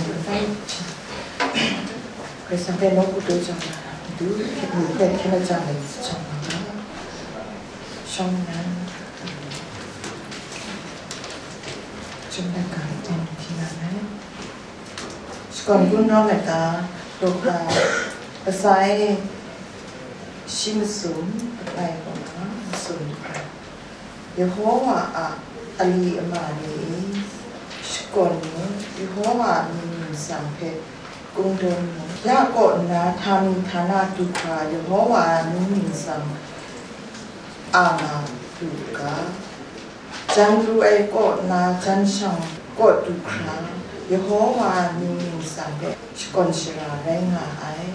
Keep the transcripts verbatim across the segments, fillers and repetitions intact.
Karai Kasang hpe nawku daw jang na, madu hte, madu hpe hkyen la jang ai jang na, shawng nnan, chyum dat ga ai hpang hti nga ai. Shakawn gun rawng ai ga, Luka, Kasai, shi masum, katai kaw na, masum hkra. Yehowa a ali ama ni e, shakawn mu, Yehowa a mying ningsang hpe kungdawn mu. Ya kaw nna htani htana du hkra, Yehowa a mying ningsang a nga lu u ga, jan pru ai kaw nna jan shang kaw du hkra, Yehowa a mying ningsang hpe shakawn shara rai nga ai.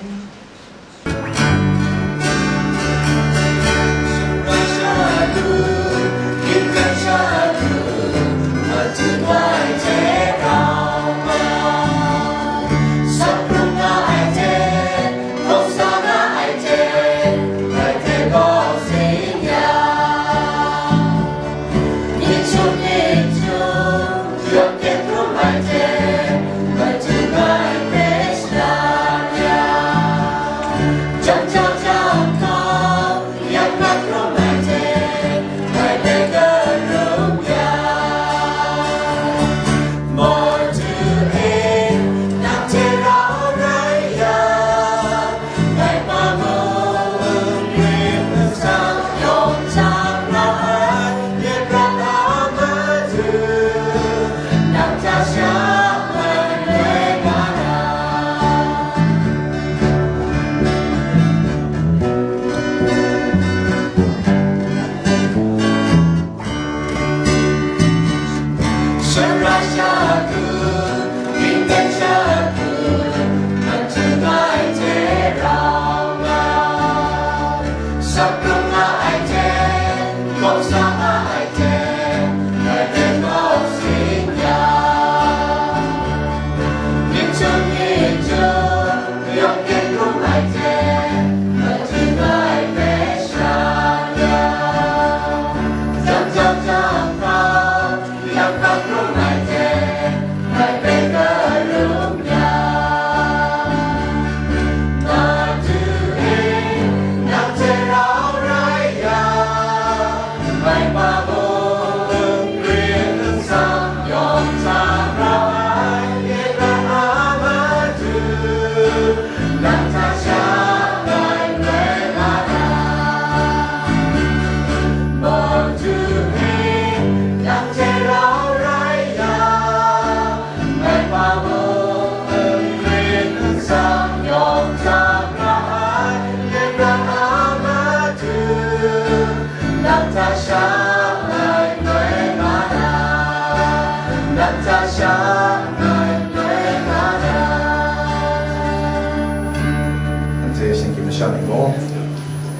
Anhte shinggyim masha ni gaw,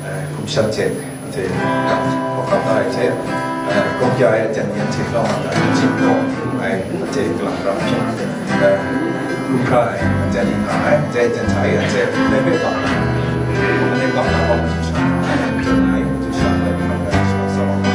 eh, hkum shan hte, anhte hkap da ai hte, eh, gawk ya ai aten myen hte kau nga ai, jin gaw hkrum ai, anhte kalang rap hpyi, eh, hkrum hkra ai, aten nga ai, anhte aten hta e, anhte ndai hpe bang, anhte bang na bang hkum shan ai, anhte nga ai, hkum shan ai, hkum shan ai, hkum shan ai.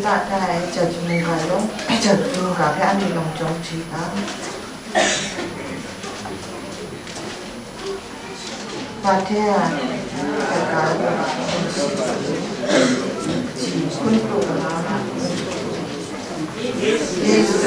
Sa tai, jat mungga yawng, jat mungga hpe anhte yawng jawng hti ga. Wa hte a, kaga, ji hkun pru kama ma, Yesu,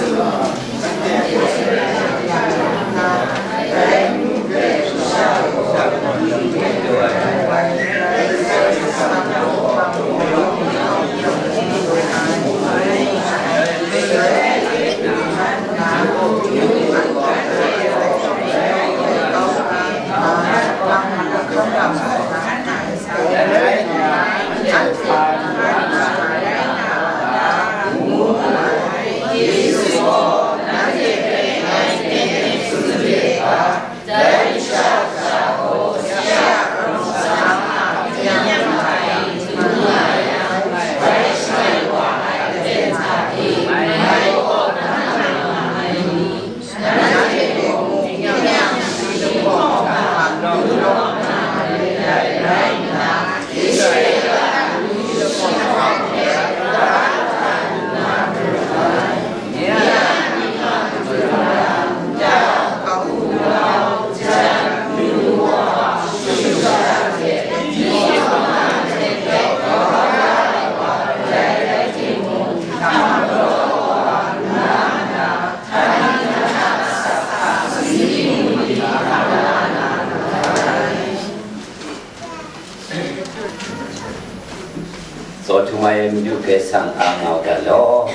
Tsaw htum ai Madu Karai Kasang a ngau dat law.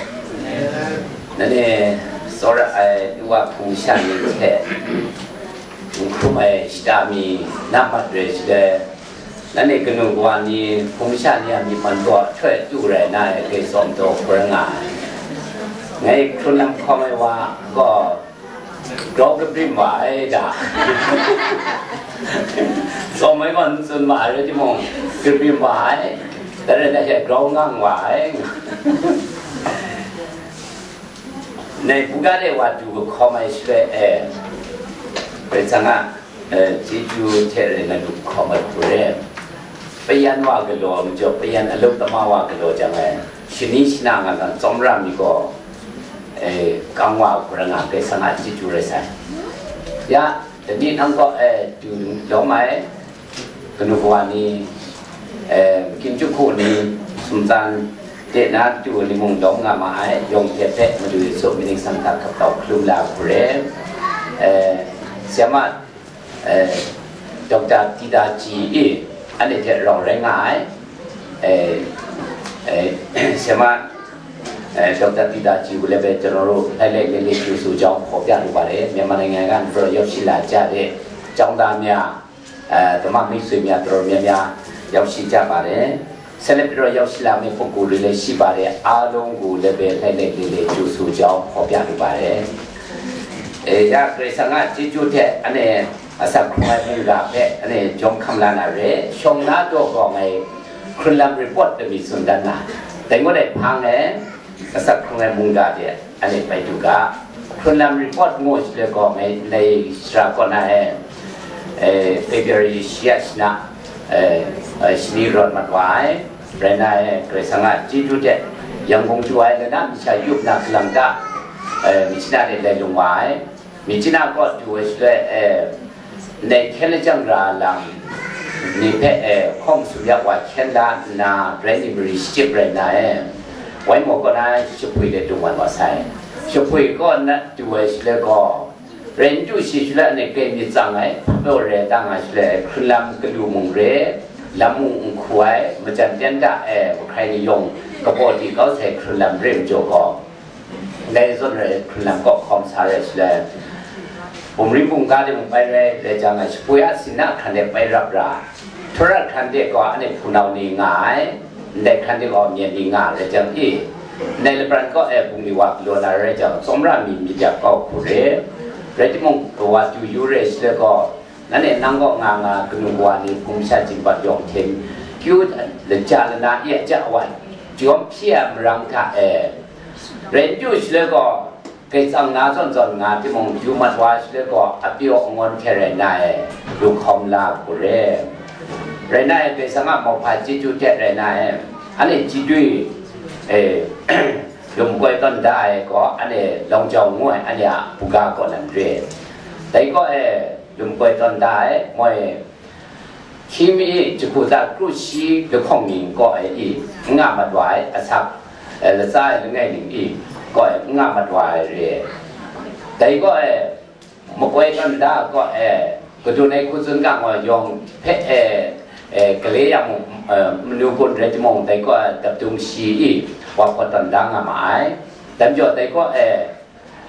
Nanhte tsawra ai nu wa hpung sha ni hte n hkrum ai shata mi na mat re shaloi, nanhte kanu kawa ni hpung sha ni a myit man gaw ahtoi du rai na ai, grai tsawm taw hpung nga ai. Ngai hkrun lam hkawm ai wa gaw, grau kabrim wa ai da. Tsawm ai gaw n tsun wa ai rai timung, kabrim wa ai. Dai rai na she grau ngang wa ai. Nai buga de wa du kahkawm ai shaloi e, Karai Kasang a, e, chyeju hte rai na du kahkawm ai hku re. Payan wa galaw, majaw payan alau tama wa galaw jang e, shani shana nga ga tsawmra mi gaw, e, kang wa hku rai nga, Karai Kasang a chyeju rai sai. Ya, dani nang gaw, e, du lawm ai, kanu kawa ni, e, Ginchuk hku ni, sumtsan de na du ni mung lawm nga ma ai, yawng hte hpe Madu Yesu mying ni sang hta hkap tau hkalum la hku re. E, Siama, e, Doctor Tita Ji i, anhte hte rawng rai nga ai, e, e, Siama, e, Doctor Tita Ji ကိုလည်းပဲ ကျွန်တော်တို့ လှိုက်လှိုက်လှဲလှဲ ကြိုဆိုကြောင်း ဖော်ပြလိုပါတယ်။ မြန်မာနိုင်ငံကနေပြီးတော့ ရောက်ရှိလာကြတဲ့ ကျောင်းသားများ အဲ၊ ဓမ္မမိတ်ဆွေများ တော်တော်များများ ရောက်ရှိကြပါတယ်။ ဆက်လက်ပြီးတော့ ရောက်ရှိလာမယ့် ပုဂ္ဂိုလ်တွေလည်း ရှိပါတယ်။ အားလုံးကိုလည်းပဲ လှိုက်လှိုက်လှဲလှဲ ကြိုဆိုကြောင်း ဖော်ပြလိုပါတယ်။ အဲ၊ ရ ခရစ်စံက ကျေးဇူးတင်အနေ အစခရူဝဲမုန်ဂါဖဲ အနေ ကျောင်းခမလာနာရဲ ရှောင်းနာတော့ကောင်းငယ် ခရလမ် report တမီစွန်ဒနာ တဲငိုတဲ့ ဖားငယ် အစခရူဝဲမုန်ဂါတဲ့ အနေ ပိုက်တူက ခရလမ် report ငိုချေကောင်းငယ် နေစရာကောနာအဲ အဲ February ရှစ်ရက်နာ အဲ အဲ ရှနီရော့မတ်ဝိုင် ရနာအဲ ခရစ်စံက ကျေးဇူးတင် ရန်ကုန်ကျူဝိုင်ကန မီးချာယုပ်နာကလမ်တာ အဲ မီးချနာတဲ့ လဲလုံဝိုင် မြစ်ကြီးနားကော့တူဝဲစွဲအဲ နယ်ခဲလကြံရာလံ နေဖက်အဲ ခေါမ်ဆူရဝါခဲလာနာ ရန်နီဘရီစတစ်ရန်နာအဲ ဝိုင်းမော်ကောနာရှပွေတဲ့တူဝါဝါဆိုင်ရှပွေကောနတ်တူဝဲစွဲကော ရန်တူရှိစွဲနဲ့ကဲမြစ်စံငိုင်တော့ရဲတန်းငါစွဲခရလမ်ကလူမုံရဲ လမ်းမူခွဲမကြံတန်တာအဲ ပခိုင်ယုံကပေါ်တီကောက်ဆိုင်ခရလမ်ရင်းကြောကော Dai zawn rai hkrun lam kaw hkawm sa rai shaloi, bumri bungga de mung bai rai, rai jang ai, shapoi a sinna hkran de bai rap ra, htaw ra hkran de gaw, anhte hpunau ni nga ai, ndai hkran de gaw, myen ni nga ai rai jang i, ndai lapran kaw e bungli wa galaw na rai jang, tsawmra mi myit ya kau hku re, rai timung, kawa du yu rai shaloi gaw, nanhte nang kaw nga nga kanu kawa ni hpung masha jingbat yawng hten, kyu laja lana ya ja wa, jawm hpyi ai marang hta e, Rai n du shaloi gaw, Karai Kasang na zawn zawn nga timung, yu mat wa shaloi gaw, a pyaw angawn hte rai na e, du hkawm la hku re. Rai na e, Karai Kasang a mauhpa chyeju hte rai na e, anhte chyeju E, lum koi tawn da ai gaw, anhte Lawng Jau ngu ai, anhte a buga kaw nan re. Dai gaw e, lum koi tawn da ai, moi, hkying mi e, jahku ta kru shi lahkawng ning kaw e i, n nga mat wa ai, asak, e, latsa ai langai ning i, kaw e, n nga mat wa ai re. Dai gaw e, makoi tawn da kaw e, kadun ai hku tsun ga ngoi yawng hpe e, e, gale yang mung, e, manu kun rai timung, dai kaw e, dapdung shi i, wa hpaw tawn da nga ma ai. Dai majaw, dai kaw e,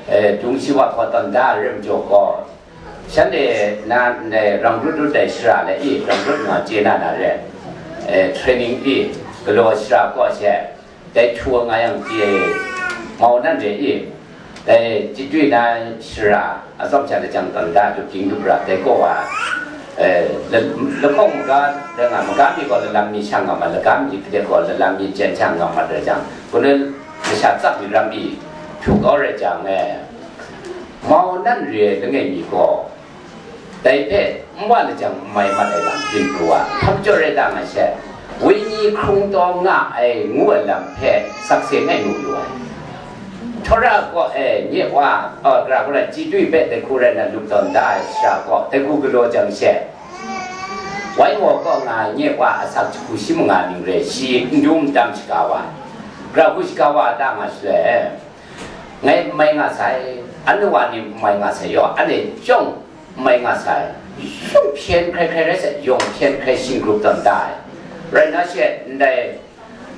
e, dung shi wa hpaw tawn da ai rai majaw gaw, shanhte na ndai rang rut rut ai shara le i, rang rut nga chye na na re, e, training i, galaw shara kaw she, dai htu nga yang chye, mau nan re i, dai chyeju na shara, atsawm sha lajang tawn da, dup ging dup ra, dai kaw wa, e, la-, lahkawng maga, dai nga, maga mi gaw lalam mi shang nga ma, laga mi hte gaw lalam mi jen shang nga ma, dai jang, kunun masha tsap mi ram i, htu kau rai jang e, mau nan re ai langai mi gaw, dai hpe n wa lajang n mai mat ai lam byin pru wa, hpa majaw rai ta nga she, wenyi hkrung taw nga ai ngu ai lam hpe sakse ngai mu lu ai. Htawra kaw e nye wa, a, gara gara chyeju hpe dai hku rai na lup tawn da ai shara kaw, dai hku galaw jang she, wai waw kaw nga ai nye wa asak jahku shi manga ning re, shi n dum n tam shaga wa, gara hku shaga wa ta nga shaloi, ngai n mai nga sai, anhte wa ni n mai nga sai, yawng anhte chyawm n mai nga sai, yawng hpyen hkrai hkrai rai sai, yawng hpyen hkrai shingrup tawn da ai. Rai na she, ndai,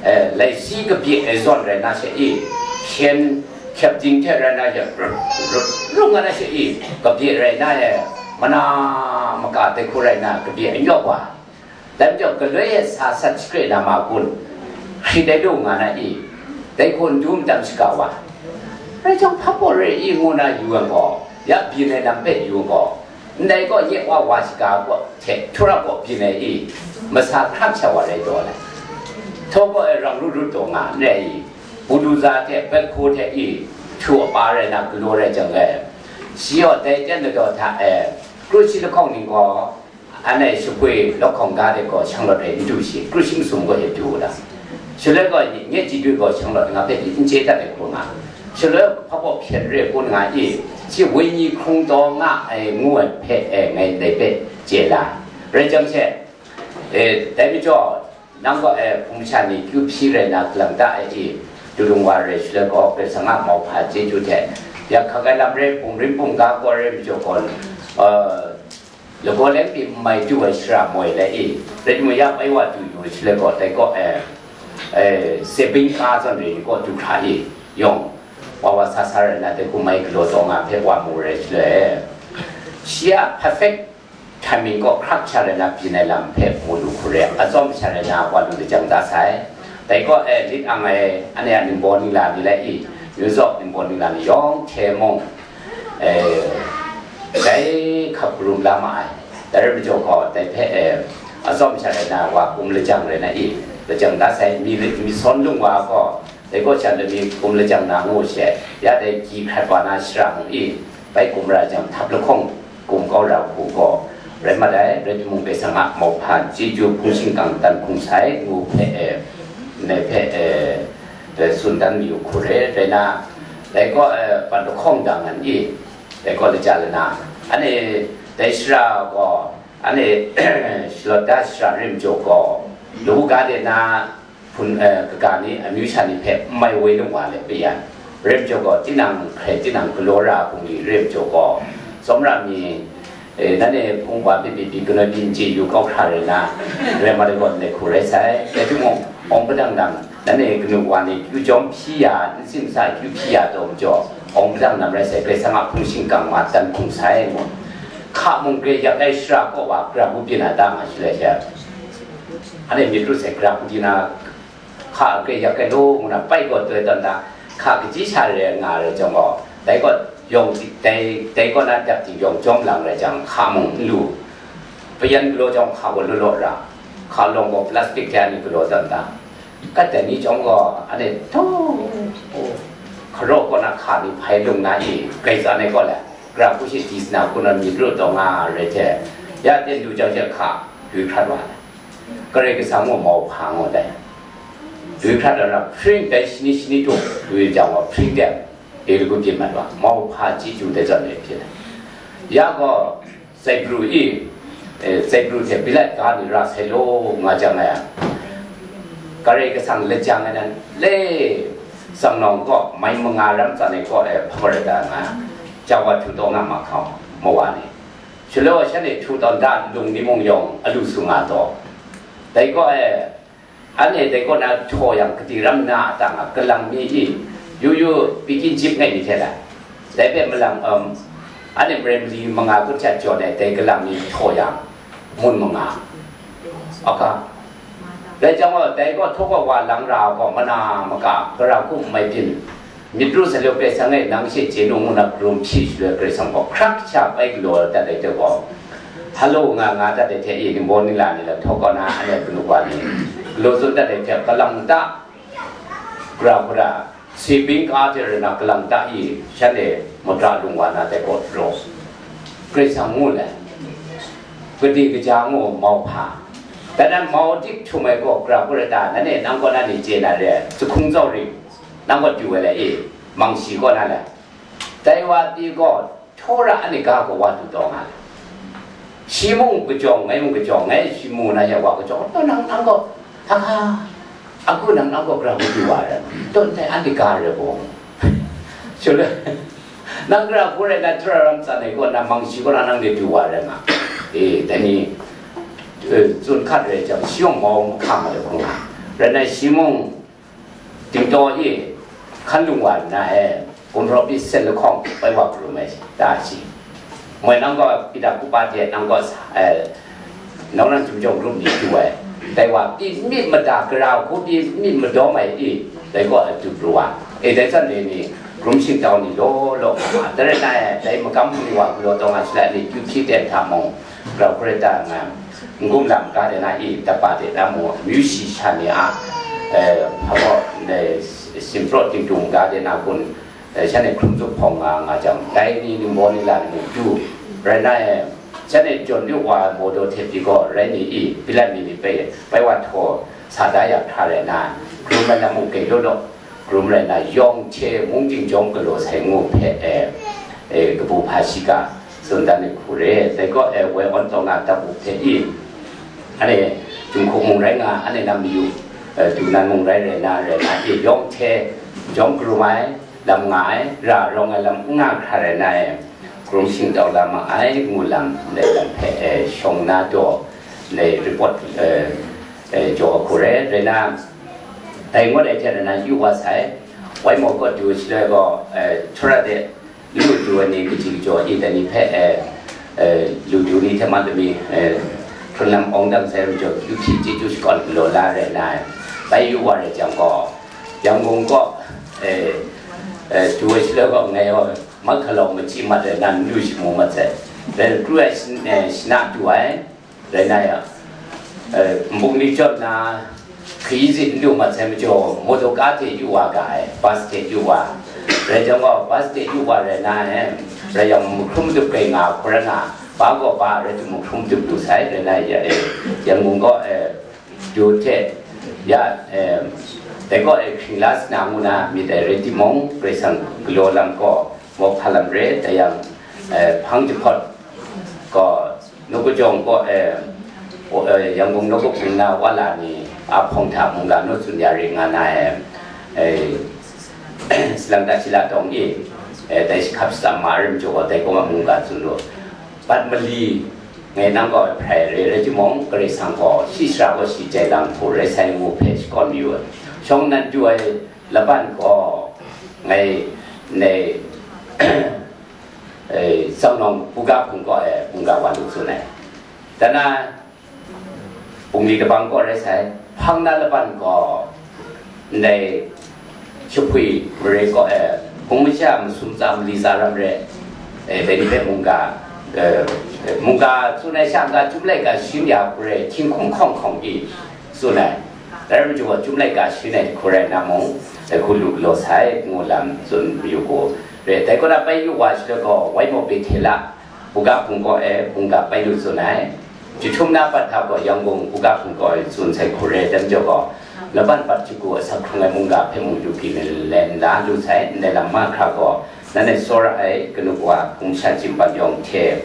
eh, laisi kabye ai zawn rai na she i, hpyen hkyep ding hte rai na she, rup, rup, rup nga na she i, kabye rai na e, mana maka dai hku rai na kabye n yawp wa. Dai majaw, galoi e sa sat shakre na ma kun, hkrit ai lu nga na i, dai hku n du n tam shaga wa. Rai jang, hpa baw re i ngu na yu ai gaw, ya byin ai lam hpe yu ai gaw, ndai gaw nye wa wa shaga gaw hte htura gaw byin ai i, masa hkrak sha wa rai taw ai. Htaw gaw e rang rut rut taw nga n rai i, buduza hte backhoe hte i, htu apa rai na galaw rai jang e, shi gaw dai ten ladaw hta e, kru shi lahkawng ning gaw, anhte shapoi lahkawng ga de gaw shanglawt e n du shi, kru shi masum gaw e du u da. Shaloi gaw nye chyeju gaw shanglawt nga hpe pyi n chye dat ai hku nga. Shaloi hpa baw hpyen re kun nga i, shi wenyi hkrung taw nga ai ngu ai hpe e ngai ndai hpe chye la ai. Rai jang she, e, dai majaw, nang gaw e hpung masha ni kyu hpyi rai na galang da ai i, du lung wa re shaloi gaw, Karai Kasang a mauhpa chyeju hte, yak hkak ai lam re, hpung rim hpung ga gaw re majaw gaw, e, lagaw leng pyi n mai du ai shara moi le i, rai timung ya bai wa du yu shaloi gaw, dai gaw e, e, sebing ka zawn re ni gaw du hkra i, yawng wa wa sa sa rai na, dai hku mai galaw taw nga hpe wa mu re shaloi, shi a perfect timing gaw hkrak sha rai na byin ai lam hpe mu lu hku re, atsawm sha rai na wa lu lajang da sai. Dai gaw e, lit ang ai, anhte a ningbaw ningla ni le i, myu zaw ningbaw ningla ni yawng hte mung, e, dai hkap karum la ma ai. Dai rai majaw gaw, dai hpe e, atsawm sha rai na wa um lajang rai na i, lajang da sai, mi, mi sawn lung wa gaw, dai gaw sha lami kum lajang na ngu she, ya dai gyi hkrat wa na shara mung i, bai kum ra jang, htap lahkawng kum kau ra hku gaw, rai mat ai, rai timung, Karai Kasang a mauhpa chyeju hpung shingkang dan hkung sai ngu hpe e, ndai hpe e, e, tsun dan mayu hku re, rai na, dai gaw, e, pat lahkawng dang ngan i, dai gaw laja lana, anhte dai shara gaw, anhte shalawt da shara rim jaw gaw, lu ga de na, hpun, eh, kaga ni, amyu sha ni hpe n mai woi lung wa let pyi yang, rim jaw gaw, tinang hkrai tinang galaw ra ai hpung ni rim jaw gaw, tsawmra mi, eh, nanhte hpung wa pyi pyi pyi, kanu pyi n chye yu kau hkra rai na, rai ma rai gaw, ndai hku rai sai. Rai timung, awng padang dang, nanhte kanu wa ni kyu jawm hpyi ya, nsin sa kyu hpyi ya taw majaw, awng padang lam rai sai, Karai Kasang a hpung shingkang ma dan hkung sai ngu. Hka mung gre yak ai shara kaw wa, gara hku byin na ta nga shi lai she. Anhte myit ru sai, gara hku di na, hka gre yak ai law ngu na, pai gaw toi tawn da, hka kaji sha re nga ai rai jang gaw, dai gaw yawng, dai, dai gaw na dap di yawng jawm lang rai jang, hka mung n lu. Payan galaw jawng hka gaw law law ra, hka lawng gaw plastic hte ani galaw tawn da. Kat dai ni chyawm gaw, anhte htaw, hkaraw kaw na hka ni hpai lung na i, grai tsan ai kaw le, gara hku shi di sa na, hku nawn myit ru taw nga rai hte, ya ten du jang she hka dwi hkrat wa ai. Karai Kasang gaw mau hpa ngaw dai. Dwi hkrat ai ram hpring dai shani shani tu, dwi jang wa hpring de, e lu gu byin mat wa, mau hpa chyeju dai zawn e byin ai. Ya gaw, Saibru i, eh, Saibru hte Pilat ga ni ra sai law nga jang ai, Karai Kasang lajang ai nan le, Tsang Nawng kaw, mai manga ram tsan ai kaw, eh, hpa rai da nga, ja wa htu taw nga ma hkau, mawa ni. Shaloi shan e htu tawn da lung ni mung yawng a lu su nga taw. Dai kaw, eh, Anhte dai kaw na htaw yang, kati ram na a tang a, kalang mi i, yu yu pyi kyin jip ngai ni hte lai. Dai hpe malang, um, anhte marai mali manga kun hta jawn ai dai kalang mi htaw yang, mun manga. Aka. Dai jang gaw, dai kaw htaw kaw wa lang ra ai gaw, mana maka, gara hku n mai byin. Myit ru sa lu, Karai Kasang e, nang she chye nu ngu na, karum hpyi shaloi, Karai Kasang gaw hkrak sha bai galaw dat ai hte gaw, halo nga nga dat ai hte e, ningbaw ningla ni lam htaw kaw na, anhte kanu wa ni galaw tsun dat ai hte, kalang ta, gara hkra, sibing ka hte rai na, kalang ta i, shanhte mada lung wa na dai kaw draw. Karai Kasang ngu le, kade kaja ngu mau hpa. Dai nan mau dik htum ai gaw, gara hkra ta, nan e nang kaw na ni chye na re, jahkung tsawri, nang gaw du ai le e, mangshi kaw na le. Dai wa pyi gaw, htaw ra anhte ga gaw wa du taw nga le. Shi mung kajawng, ngai mung kajawng, ngai shi mu na ya wa kajawng, taw nang, nang gaw, ha ha, a ku nang, nang gaw gara hku du wa rai, taw ndai anhte ga rai gaw. Shaloi, nang gara hku rai na, htaw ra ram tsan ai kaw na, mangshi kaw na nang de du wa rai nga. E, dai ni, eh, tsun hkat rai jang, shi yawng mau mahkang ai hkung nga. Rai na shi mung, Dingdaw e hkan lung wa nna e, gumhpraw pyi sen lahkawng bai wa hparum ai ta shi. Moi nang gaw Pita kupa hte nang gaw sa, eh, nawng nang chyum jawng rup ni du ai. Dai wa pyi myit mada, gara hku pyi myit madawm ai i, dai gaw a du pru wa. E, dai zawn ni ni, hkrum shingtau ni law law nga ma, dai rai na e, dai magam hpung wa galaw taw nga shalai ni, kyu hpyi ten hta mung, grau hkrai ta nga, n-gun lam ga de na i, tapa de na mu, amyu shi sha ni a, eh, hpa gaw, eh, simpraw tingtung ga de na kun, eh, shan e hkrum zup hpawng nga nga jang, dai ni ningbaw ningla ni mu du, rai na e, shan e jawn yu wa ai mawdaw hte pyi gaw, rai ni i, Pilat mi ni bai, bai wa htaw, sa da ya hkra rai na, hkrum ai lam mung grai law law, Hkrum rai na, yawng hte mung dingjawng galaw sai ngu hpe, e, e, kabu hpa shiga tsun dan ai hku re. Dai gaw, e, woi awn taw na dapu hte i, anhte Jinghku mung rai nga, anhte na mayu, e, du nan mung rai rai na, rai na, e, yawng hte jawng karum ai, lam nga ai, ra rawng ai lam n nga hkra rai na, e, hkrum shingtau la ma ai, ngu lam, ndai lam hpe, e, shawng na daw, ndai report, e, e, jaw hku re, rai na, dai ngut ai hte rai na, yu wa sai, Wai maw kaw du shaloi gaw, eh, htaw ra de, lu du ai ni kaji kajaw i dai ni hpe, eh, eh, lu du ni hte ma lami, eh, hkrun lam awng dang sai ru jaw, kyu hpyi chyeju shakawn galaw la rai na ai, bai yu wa rai jang gaw, Yangon kaw, eh, eh, du ai shaloi gaw ngai gaw, mahkalau machyi mat ai nan lu shamu mat sai, rai kru ai shin-, eh, shana du ai, Rai na yang, eh, nbung ni chyawm na, hkayi zin n lu mat sai majaw, motor ka hte yu wa ga ai, bus hte yu wa. Rai jang gaw, bus hte yu wa rai na, eh, rai yang, mahkrum matup kai nga hkrum rai nga, ba gaw ba rai tim, mahkrum matup lu sai, rai na ya, eh, Yangon gaw, eh, du hte, ya, eh, dai gaw, eh, hkring la sa na ngu na myit ai rai timung, Karai Kasang galaw lam gaw, mawhpa lam re, dai yang, eh, hpang jahpawt gaw, Nawku jawng kaw, eh, o, eh, Yangon nawku hpung na wa la ni, a hpawng hta mungga naw tsun ya ring nga na, eh, eh, salang ta shila tawng e, eh, dai shi hkap shatsam ma ai rim jaw gaw, dai kaw ma mungga tsun lu. Bat mali, ngai nang kaw ai hprai re, rai timung, Karai Kasang gaw, shi sara gaw shi jai lang hku rai sai ngu hpe shakawn mayu ai. Shawng nnan du ai laban gaw, ngai, nai, eh, Tsang Nawng Buga hpung kaw e mungga wa lu tsun ai. Dan na, bungli kabang kaw rai sai, hpang na laban gaw, ndai, Shahpui mare kaw e, hpung masha masum tsa mali tsa ram re, eh, dai ni hpe mungga, eh, mungga tsun ai sha n-ga, Chyum laika shin ya hku re, hkying hkum hkawng hkawng pyi tsun ai. Dai rai majaw, Chyum laika shin ai hku rai na mung, dai hku lu galaw sai, ngu lam tsun mayu gaw, re, dai kaw na bai yu wa shaloi gaw, Wai maw Bethela, Buga hpung kaw e, mungga bai lu tsun ai. Jahtum na bat hta gaw, Yangon Buga hpung kaw e tsun sai hku re, dai majaw gaw, Laban pat shagu asak hkrung ai mungga hpe mung du pyi len la lu sai, ndai lam mahkra gaw, nanhte tsawra ai kanu kawa hpung sha chyim pat yawng hte,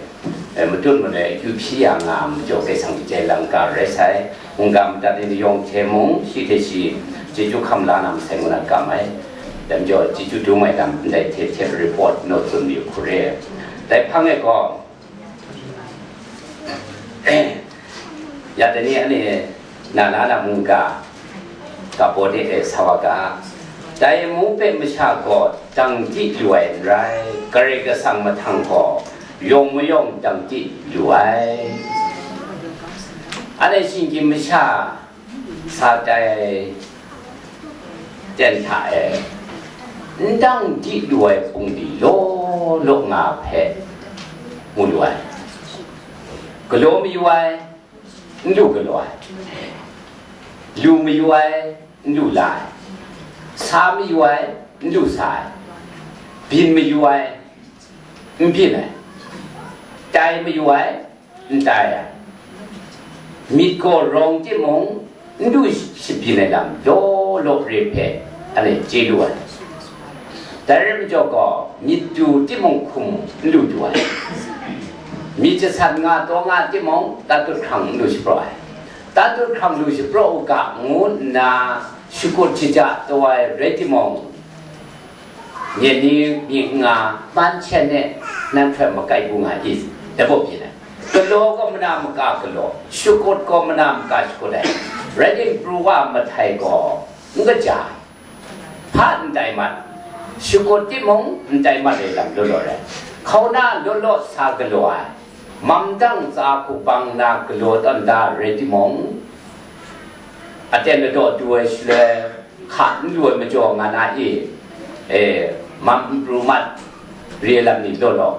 eh, matut maloi akyu hpyi ya nga ai majaw, Karai Kasang jai lang ga rai sai, mungga madat ni yawng hte mung, shi hte shi chyeju hkam la na masai ngu na kam ai, dai majaw, chyeju dum ai lam ndai hte hte report naw tsun yu hkru re. Dai hpang e gaw, Ya tani ani na la na mungga, ka bawde e sa wa ga, dai mung hpe masha gaw dang di lu ai n rai, Karai Kasang mahtang gaw yawng mayawng dang di lu ai. Anhte shinggyim masha sa tai ten hta e, n dang di lu ai hpung di law law nga hpe mu lu ai. Galaw mayu ai, n lu galaw ai. Lu mayu ai, n lu la ai. Sa mayu ai, n lu sa ai. Byin mayu ai, n byin ai. Tai mayu ai, n tai ai. Myit gaw rawng timung, n du shabyin ai lam law law re hpe anhte chye lu ai. Dai rai majaw gaw, myit du timung hkum n lu du ai. Myit jasat nga taw nga timung, tatut hkrang n lu shapraw ai. Tatut hkrang lu shapraw u ga, ngu nna shakut shaja taw ai rai timung, Myen ni myit nga, man hten e, nan hpe makai bu nga i? Dai bawk byin ai. Galaw gaw mana maka galaw, shakut gaw mana maka shakut ai. Rai timung, pru wa mahtai gaw n kaja ai. Hpa n tai mat, shakut timung n tai mat ai lam law law rai. Hkauna law law sa galaw ai, mamdang tsa hku bang na galaw tawn da rai timung, aten ladaw du ai shaloi, hka n lu ai majaw nga na i? E, mam n pru mat, re ai lam ni law law,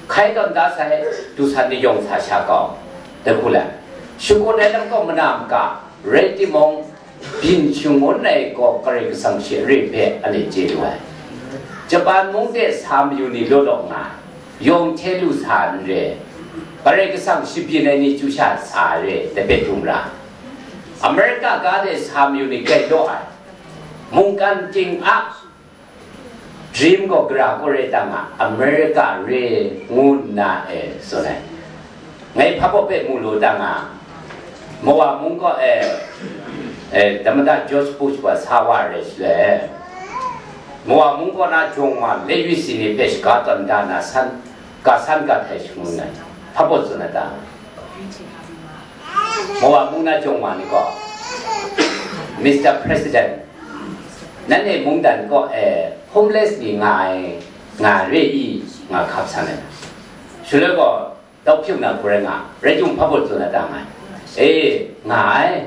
hkai tawn da sai, du san ni yawng sa sha kau, dai hku let, shakut ai lam gaw mana maka, rai timung, byin shangun ai gaw Karai Kasang shi re hpe anhte chye lu ai. Japan mung de sa mayu ni law law nga, yawng hte lu sa n re, Karai Kasang shabyin ai ni chyu sha sa re, dai hpe dum ra. America ga de sa mayu ni grai law ai, mungkan ting a dream gaw gara kaw re ta nga, America re ngu nna e tsun ai. Ngai hpa baw hpe mu lu ta nga, Mawa mung kaw e, e, Tamada George Bush wa sa wa re shaloi, Mawa mung kaw na jawng ma le yu si ni hpe shaga tawn da na san, ga san ga htai shangun ai, hpa baw tsun ai ta? Mawa mung na jawng ma ni gaw, Mister President, nanhte mungdan kaw e homeless ni nga ai, nga re i, nga hkap san ai. Shaloi gaw, dau hpyu na hku rai nga, rai timung, hpa baw tsun na ta nga ai? E, nga ai.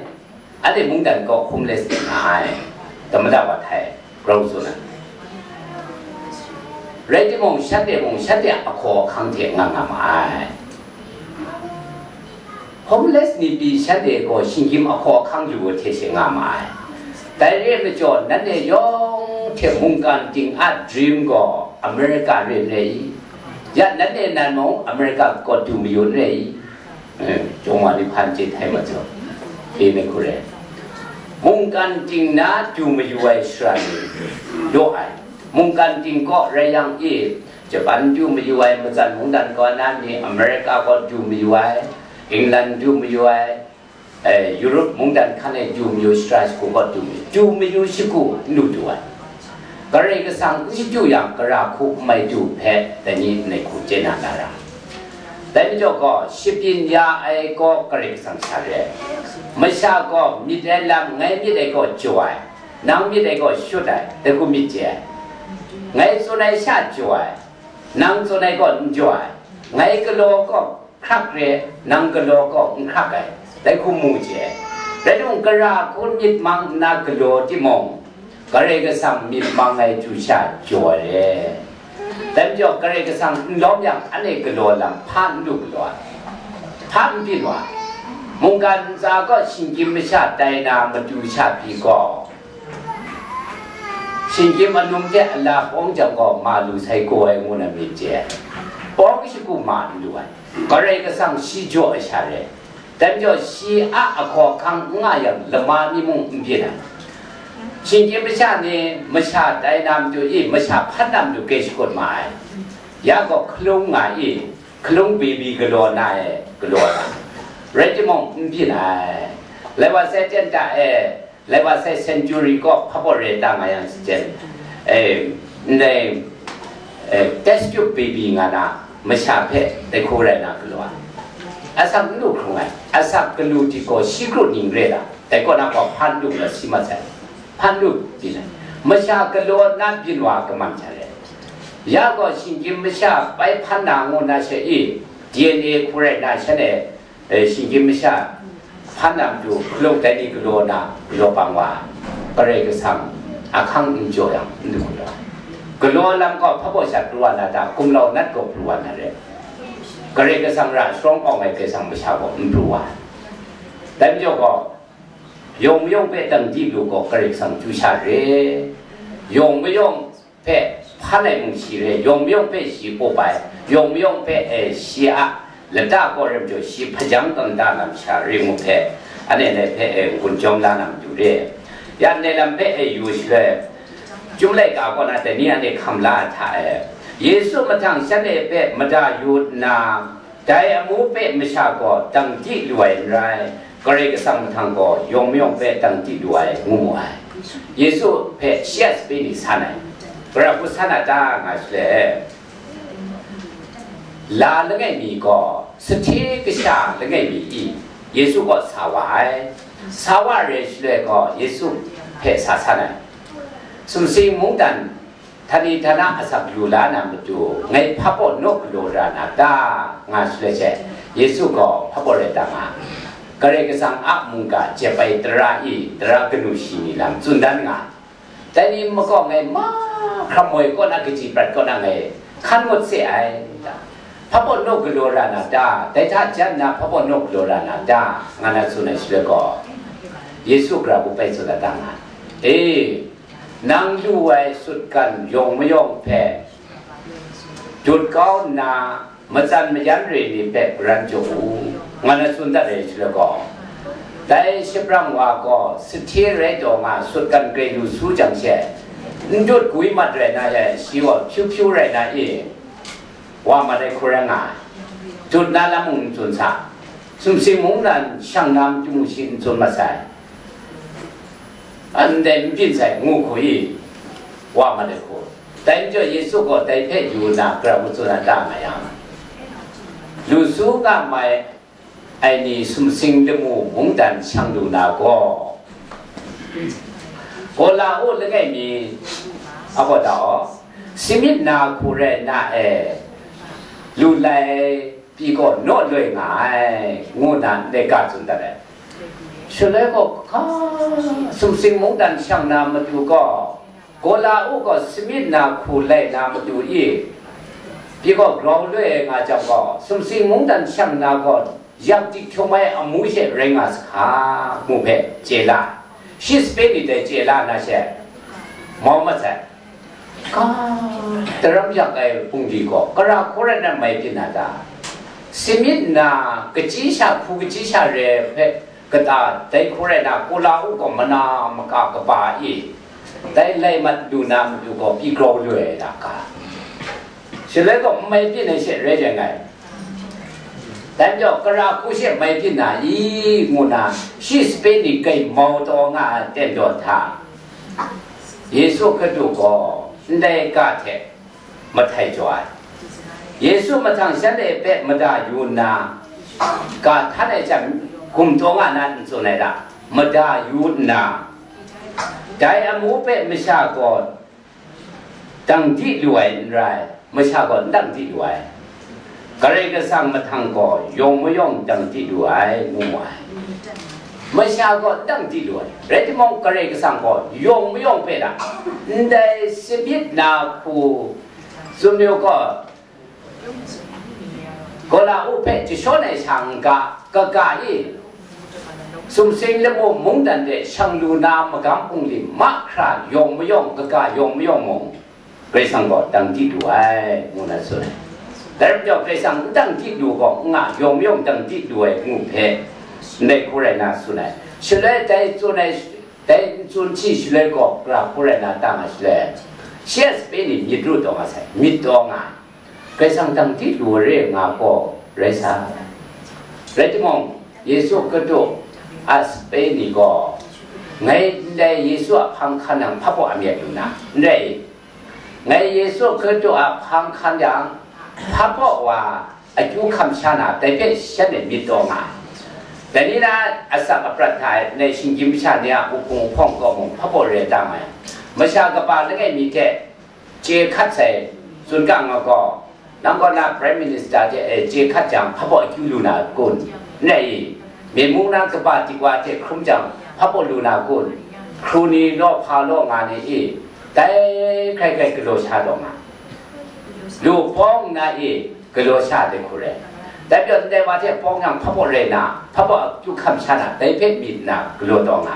Anhte mungdan kaw homeless ni nga ai, Tamada wa htai grau tsun ai. Rai timung, shanhte mung, shanhte a ahkaw ahkang hte nga nga ma ai. Homeless ni pyi shanhte gaw shinggyim ahkaw ahkang lu ai hte she nga ma ai. Dai re ai majaw, nanhte yawng hte mungkan ting a dream gaw America re n rai i? Ya nanhte nan mung America kaw du mayu n rai i? Eh, jawng wa ni hpan chye htai mat saw, e me hku re. Mungkan ting na du mayu ai shara ni law ai. Mungkan ting kaw rai yang e, Japan du mayu ai, matsan mungdan kaw na ni, America kaw du mayu ai, England du mayu ai, eh, Europe mungdan hkan e du mayu shara shagu kaw du mayu, du mayu shagu n lu du ai. Karai Kasang n shadu yang, gara hku n mai du hpe dai ni ngai hku chye na na ra. Dai majaw gaw, shabyin ya ai gaw Karai Kasang sha re ai. Masha gaw myit ai lam ngai myit ai gaw jaw ai, nang myit ai gaw shut ai, dai hku myit chye ai. Ngai tsun ai sha jaw ai, nang tsun ai gaw n jaw ai, ngai galaw gaw hkrak re, nang galaw gaw n hkrak ai, dai hku mu chye ai. Rai timung, gara hku myit mang nna galaw timung, Karai Kasang myit mang ai chyu sha jaw ai re. Dai majaw, Karai Kasang n lawm yang, anhte galaw lam hpa n lu galaw ai, hpa n byin wa ai. Mungkan ntsa gaw shinggyim masha tai na matu sha pyi gaw, shinggyim anum hte a la pawng jang gaw ma lu sai gaw ai ngu na myit chye ai. Pawng shagu ma n lu ai. Karai Kasang shi jaw ai sha re. Dai majaw shi a ahkaw ahkang n nga yang, lama mi mung n byin ai. Shinggyim masha ni masha tai na matu i, masha hpan na matu grai shakut ma ai. Ya gaw hkalung nga i, hkalung baby galaw na e, galaw na. Rai timung, n byin ai. Lai wa sai ten ta e, lai wa sai century kaw hpa baw re ta nga yang, si ten, eh, ndai, eh, test tube baby nga na masha hpe dai hku rai na galaw ai. Asak n lu hkrung ai, asak galu tit gaw shi kru ning re la, dai kaw na gaw hpan lu la si mat sai, hpan lu byin ai. Masha galaw na byin wa kaman hta re. Ya gaw shinggyim masha bai hpan na ngu na she i, D N A hku rai na shan e, eh, shinggyim masha hpan na matu, hkalung dai ni galaw na, galaw bang wa, Karai Kasang ahkang n jaw yang, n du galaw ai. Galaw lam gaw hpa baw sha pru wa na ta, gumlau nat gaw pru wa na re. Karai Kasang ra sharawng awng ai Karai Kasang masha gaw n pru wa ai. Dai majaw gaw, yawng mayawng hpe dang di lu gaw Karai Kasang chyu sha re. Yawng mayawng hpe hpan ai mung shi re, yawng mayawng hpe shi up ai, yawng mayawng hpe, e, shi a lata kaw rai majaw, shi hpajang kangda na masha re ngu hpe, anhte ndai hpe, e, n-gun jawm la na matu re. Ya ndai lam hpe, e, yu shaloi, Chyum laika kaw na dai ni anhte hkam la ai hta e, Yesu mahtang shanhte hpe mada yu nna, dai amu hpe masha gaw dang di lu ai n rai, Karai Kasang mahtang gaw yawng mayawng hpe dang di lu ai, ngu mu ai. Yesu hpe shi a sape ni san ai. Gara hku san a ta, nga shaloi, la langai mi gaw, sahte kasha langai mi i, Yesu kaw sa wa ai. Sa wa re shaloi gaw, Yesu hpe sa san ai. Sumsing mungdan htani htana asak lu la na matu, ngai hpa baw naw galaw ra na ta, nga shaloi she, Yesu gaw hpa baw rai ta nga, Karai Kasang a mungga jep ai tara i, tara kanu shi ni lam tsun dan nga, dai ni makaw ngai mahkram moi kaw na, kaji prat kaw na ngai hkan ngut se ai ta, hpa baw naw galaw ra na ta, dai hta jan na hpa baw naw galaw ra na ta, nga na tsun ai shaloi gaw, Yesu gara hku bai tsun dat ta nga, e, nang lu ai sutgan yawng mayawng hpe dut kau nna, matsan mayan re ni hpe garan jaw u, nga na tsun dat ai shaloi gaw, dai shabrang wa gaw sahte rai taw nga sutgan grai lu su jang she, n dut gwi mat rai na e, shi gaw hpyu hpyu rai na i, wa mat ai hku rai nga ai. Dut na lam mung n tsun sa, sumsing mungdan shang na matu mung shi n tsun mat sai. Ndai n byin sai, ngu hku i, wa mat ai hku. Dai majaw Yesu gaw dai hpe yu nna, gara hku tsun na ta nga yang, lu su nga mai ai ni sumsing lamu mungdan shang lu na gaw, Gola u langai mi, a gaw da aw, simit na hku rai na e, lu lai pyi gaw naw loi nga ai, ngu na ndai ga tsun dat ai. Shaloi gaw, hka, sumsing mungdan shang na matu gaw, Gola u gaw samyit na hku lai na matu i, pyi gaw grau loi ai nga jang gaw, sumsing mungdan shang na gaw, yak dik hkyum ai amu she rai nga sa hka, ngu hpe chye la. Shi sape ni dai chye la na she, mau mat sai. Ka, daram yak ai hpungdi gaw, gara hku rai na mai byin na ta? Samyit na, kachyi sha hku kachyi sha re hpe kata dai hku rai na, Gola u gaw mana maka kaba i, dai lai mat lu na matu gaw pyi grau lu ai da ga. Shaloi gaw n mai byin ai she rai jang ai. Dai majaw, gara hku she mai byin na i, ngu na, shi sape ni grai mau taw nga ai ten daw hta, Yesu Hkristu gaw ndai ga hte mahtai jaw ai. Yesu mahtang shanhte hpe mada yu nna, ga htan ai hte gumtaw nga na n tsun ai ta? Mada yu nna, dai amu hpe masha gaw dang di lu ai n rai, masha gaw n dang di lu ai. Karai Kasang mahtang gaw yawng mayawng dang di lu ai, ngu mu ai. Masha gaw n dang di lu ai. Rai timung, Karai Kasang gaw yawng mayawng hpe na, ndai samyit na hku, tsun yu gaw, Gola u hpe jashawn ai sha n ga, kaga i, sumsing lamu mungdan de shang lu na magam bungli mahkra yawng mayawng, kaga yawng mayawng mung, Karai Kasang gaw dang di lu ai, ngu na tsun ai. Dai rai majaw, Karai Kasang n dang di lu gaw n nga, yawng mayawng dang di lu ai ngu hpe, ndai hku rai nna tsun ai. Shaloi dai tsun ai, dai n tsun hti shaloi gaw, gara hku rai nna tang ai shaloi, shi a sape ni myit ru taw nga sai, myit taw nga ai. Karai Kasang dang di lu ai re nga gaw rai sa. Rai timung, Yesu Hkristu a sape ni gaw, ngai ndai Yesu a hpang hkan yang hpabaw a myit lu na, n rai i? Ngai Yesu Hkristu a hpang hkan yang, hpabaw wa akyu hkam sha na, dai hpe shanhte myit taw nga ai. Dai ni na asak aprat hta e, ndai shinggyim masha ni a uhpung uhpawng kaw mung hpabaw re tang ai. Masha kaba langai mi hte chye hkat sai, tsun ga nga gaw, nang gaw na Prime Minister hte e chye hkat jang, hpabaw akyu lu na kun? N rai i? Myen mung na kaba dikwa hte hkrum jang, hpabaw lu na kun? Hkru ni law hpa law nga ni i? Dai hkrai hkrai galaw sha taw nga. Lu pawng nna i, galaw sha de hku rai. Dai pyaw ndai wa hte pawng yang hpabaw rai na, hpabaw akyu hkam sha na, dai hpe myit nna galaw taw nga.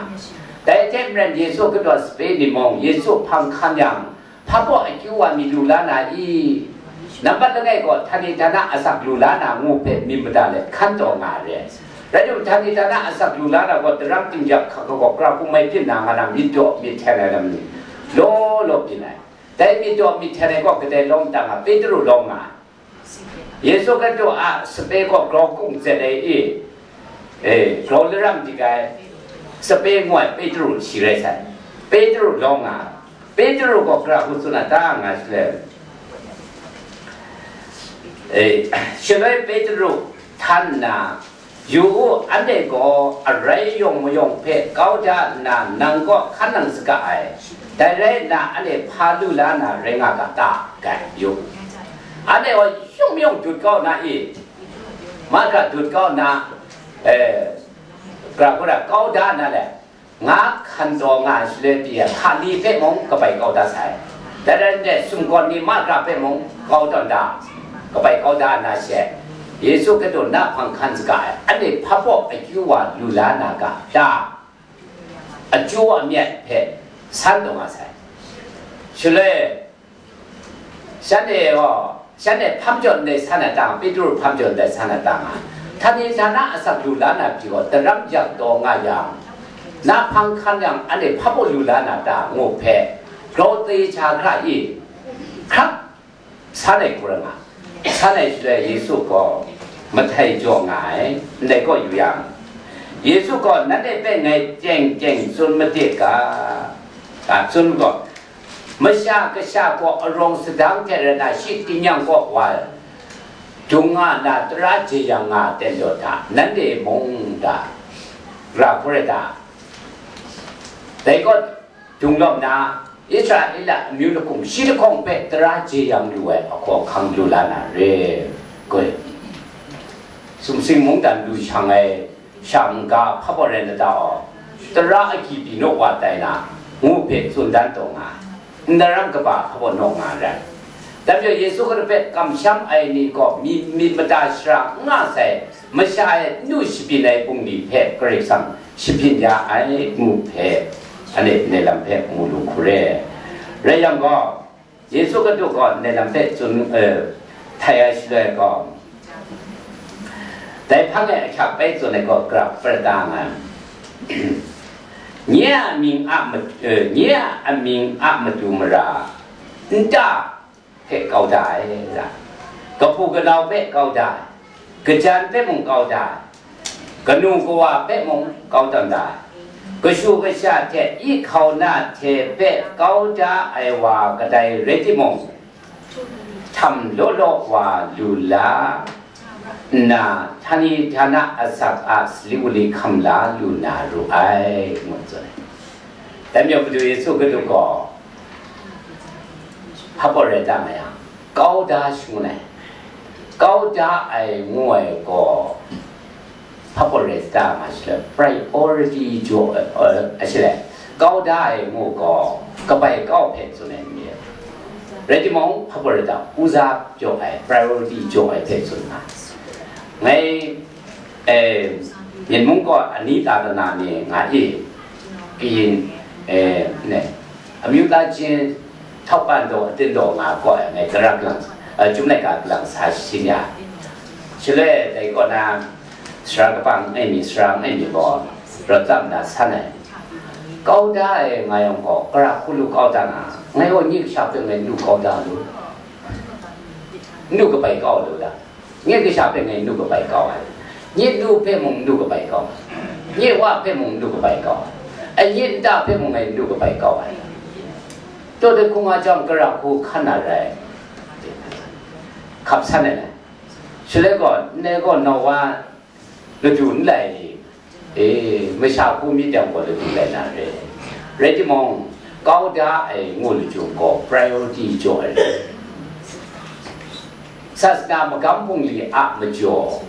Dai hte maren Yesu Hkristu a sape ni mung, Yesu hpang hkan yang, hpabaw akyu wa myit lu la na i? Nambat langai gaw, htani htana asak lu la na ngu hpe myit mada let hkan taw nga ai re. Rai timung, htani htana asak lu la na gaw, daram ting-yak hkak gaw, gara hku mai byin na nga na, myit daw myit hten ai lam ni, law law byin ai. Dai myit daw myit hten ai gaw, kadai lawm ta nga? Petru lawm nga ai. Yesu Hkristu a sape gaw grau kung zet ai i? E, grau laram dik ai, sape ngu ai Petru shi rai sai. Petru lawm nga ai. Petru gaw gara hku tsun na ta nga shaloi, e, shaloi Petru htan nna, Yu u, anhte gaw arai yawng mayawng hpe kau da nna, nang kaw hkan nang saga ai. Dai rai nna, anhte hpa lu la na rai nga ga ta? Gai yu u. Anhte gaw yawng mayawng dut kau na i? Mahkra dut kau na, eh, gara hku ra kau da na le, nga hkan taw nga ai shaloi pyi ai, hkali hpe mung kabai kau dat sai. Dai rai nme, sumgawn ni mahkra hpe mung kau tawn da, kabai kau da na she, Yesu Hkristu na hpang hkan saga ai, anhte hpabaw akyu wa lu la na ga ta? Akyu wa myit hpe san taw nga sai. Shaloi, shanhte gaw, shanhte hpam jaw ndai san ai ta nga, Petru hpam jaw ndai san ai ta nga, htani htana asak lu la na pyi gaw, daram yak taw nga yang, na hpang hkan yang, anhte hpabaw lu la na ta? Ngu hpe, grau te cha hkra i? Hkrak san ai hku rai nga. San ai shaloi Yesu gaw mahtai jaw nga ai, ndai kaw yu yang, Yesu gaw, nanhte hpe ngai teng teng tsun made ga, a, tsun gaw, Masha Kasha gaw arawng sadang hte rai na, shi tingnyang kaw wa dung nga na, tara jeyang nga ai ten daw hta, nanhte mung ta, ra hku rai ta? Dai kaw dung lawm na, Israela amyu lahkum shi lahkawng hpe tara jeyang lu ai ahkaw hkang lu la na re, goi. Sumsing mungdan lu shang ai sha n-ga hpabaw rai na ta aw? Tara agyi pyi naw wa tai na, ngu hpe tsun dan taw nga ai. Ndaram kaba hpabaw naw nga ai rai. Dai majaw Yesu Hkristu hpe kamsham ai ni gaw myit, myit mada shara n nga sai, masha e n du shabyin ai bungli hpe Karai Kasang shabyin ya ai, ngu hpe, anhte ndai lam hpe mu lu hku re. Rai yang gaw, Yesu Hkristu gaw ndai lam hpe tsun, eh, htai ai shaloi gaw, dai hpang e ahkyak bai tsun ai gaw, grap pra da nga ai. Nye a mying a ma-, eh, nye a amying a matu mara nta hpe kau da ai, ra, kahpu kanau hpe kau da ai, kajan hpe mung kau da ai, kanu kawa hpe mung kau tawn da ai, kashu kasha hte i hkauna hte hpe kau da ai wa kadai rai timung, htam law law wa lu la nna, htani htana asak a sali wali hkam la lu na ru ai, ngu tsun ai. Dai majaw Madu Yesu Hkristu gaw hpabaw rai ta nga yang, kau da shangun ai. Kau da ai ngu ai gaw hpabaw rai ta nga shaloi, priority jaw, eh, a shaloi, kau da ai ngu gaw kabai kau hpe tsun ai mi. Rai timung, hpabaw rai ta, uza jaw ai, priority jaw ai hpe tsun nga. Ngai, eh, Myen mung gaw ani ta dana ni nga i, kayin, eh, ne, amyu ta jin htau ban daw atin daw nga gaw ai, ngai tara galang, eh, Chyum laika galang sa shasin ya. Shaloi dai kaw na, Sara kaba n-, ai mi, sara n-, ai mi gaw, rawt tsap nna san ai. Kau da ai nga yang gaw, kara hku lu kau da nga, ngai gaw nye kasha hpe ngai lu kau da lu. N lu kabai kau lu da. Nye kasha hpe ngai n lu kabai kau ai. Nye nu hpe mung n lu kabai kau ai. Nye wa hpe mung n lu kabai kau ai. Ai nye nta hpe mung ngai n lu kabai kau ai. Taw de hkung a jang kara hku hkan na rai. Hkap san ai. Shaloi gaw, ndai gaw Nowa laju n lai ni? E, masha hku myit yang gaw laju lai na re. Rai timung, kau da ai ngu laju gaw priority jaw ai re. Sasana magam bungli a majaw,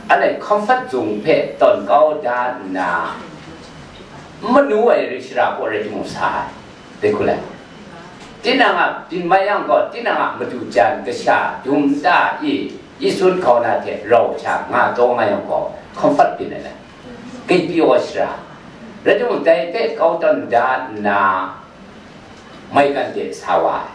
anhte comfort zone hpe tawn kau da nna, n manu ai rai shara kaw rai timung sa ai. Dai hku lai. Tinang a byin mai yang gaw, tinang a madu jan kasha dum ta i, Yesu nkau na hte rau sha nga taw nga yang gaw, comfort byin ai lai. Gaipi wa shara. Rai timung, dai hpe kau tawn da nna, maigan de sa wa ai.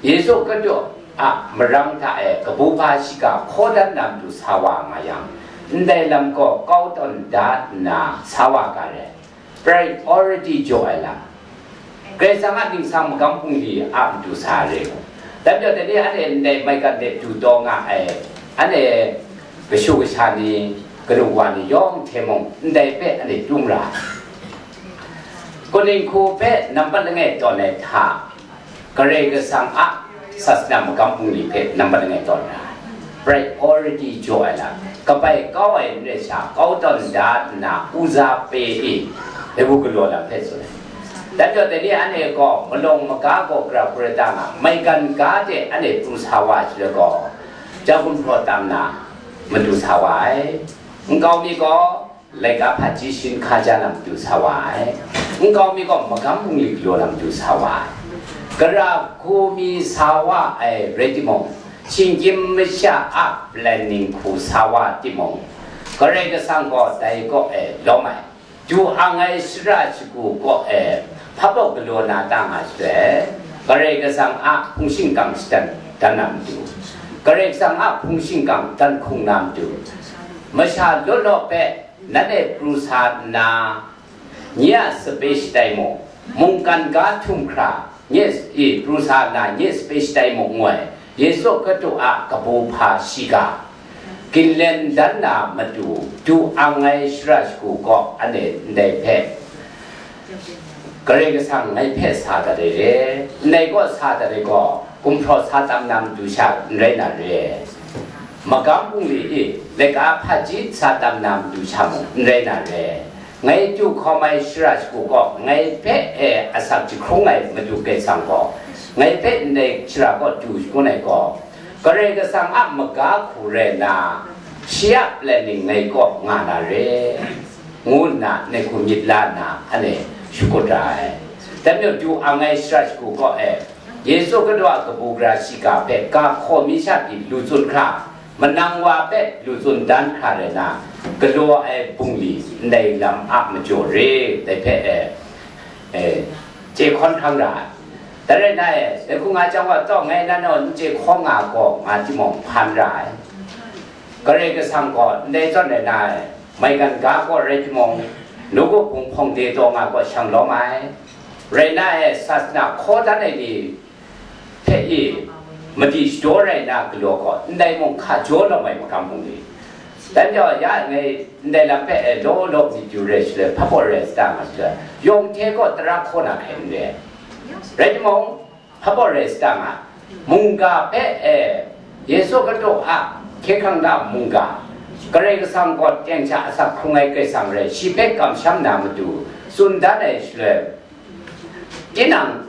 Yesu Hkristu a marang hta e kabu hpa shiga hkaw dan na matu sa wa nga yang, ndai lam gaw kau tawn da nna sa wa ga rai. Priority jaw ai lam. Karai Kasang a ningsang magam bungli a matu sa re. Dai majaw, dai ni anhte ndai maigan de du taw nga ai, anhte kashu kasha ni, kanu wa ni yawng hte mung, ndai hpe anhte tum ra ai. Kaning hku hpe nampat langai tawn ai hta, Karai Kasang a sasana magam bungli hpe nampat langai tawn ra ai. Priority jaw ai lam, kabai kau ai n rai sha, kau tawn da nna uza pe i, dai hku galaw lam hpe tsun ai. Dai majaw, dai ni anhte gaw malawng maga gaw gara hkra da nga, maigan ga de anhte pru sa wa ai shaloi gaw, ja gumhpraw tam na matu sa wa ai. Nkau mi gaw, laika hpaji shin hkaja na matu sa wa ai. Nkau mi gaw magam bungli galaw na matu sa wa ai. Gara hku mi sa wa ai rai timung, shinggyim masha a planning hku sa wa timung, Karai Kasang gaw dai kaw e lawm ai. Du ang ai shara shagu kaw e hpabaw galaw na ta nga shaloi, Karai Kasang a hpung shingkang shadan dan na matu, Karai Kasang a hpung shingkang dan hkung na matu, masha law law hpe nanhte pru sa nna, nye a sape shatai mung, mungkan ga htum hkra, nye e pru sa nna, nye sape shatai mung ngu ai, Yesu Hkristu a kabu hpa shiga, ginlen dan na matu, du ang ai shara shagu kaw anhte ndai hpe, Karai Kasang ngai hpe sa dat ai re, ndai kaw sa dat ai gaw, gumhpraw sa tam na matu sha n rai na re. Magam bungli i, laika hpaji sa tam na matu sha mung n rai na re. Ngai du hkawm ai shara shagu kaw, ngai hpe e asak jahkrung ai Madu Karai Kasang gaw, ngai hpe ndai shara kaw du shangun ai gaw, Karai Kasang a maga hku rai nna, shi a planning ngai kaw nga na re, ngu nna ngai hku myit la nna, anhte shakut ra ai. Dai majaw, du ang ai shara shagu kaw e, Yesu Hkristu a kabu gara shiga hpe ga hkaw mi sha pyi lu tsun hkra, manang wa hpe lu tsun dan hkra rai nna, galaw ai bungli ndai lam a majaw re, dai hpe e, e, chye hkawn hkrang ra ai. Dai rai nna e, dai hku nga chyang wa, taw, ngai nan gaw n chye hkawng nga gaw, nga timung, hpan ra ai. Karai Kasang gaw ndai zawn rai nna e, maigan ga kaw rai timung, nawku hpung hpawng de taw nga gaw shang lawm ai. Rai nna e, sasana hkaw dan ai ni hpe i, madi shadaw rai nna galaw gaw, ndai mung hka jaw lawm ai magam bungli. Dan jau ya ngai ndai lam hpe e law law myit yu rai shaloi, hpabaw rai sa ta nga shaloi, yawng hte gaw tara hkaw na hkrai n re ai. Rai timung, hpabaw rai sa ta nga, mungga hpe e, Yesu Hkristu a hkye hkrang da mungga, Karai Kasang gaw teng sha asak hkrung ai Karai Kasang rai, shi hpe kamsham na matu tsun dan ai shaloi, tinang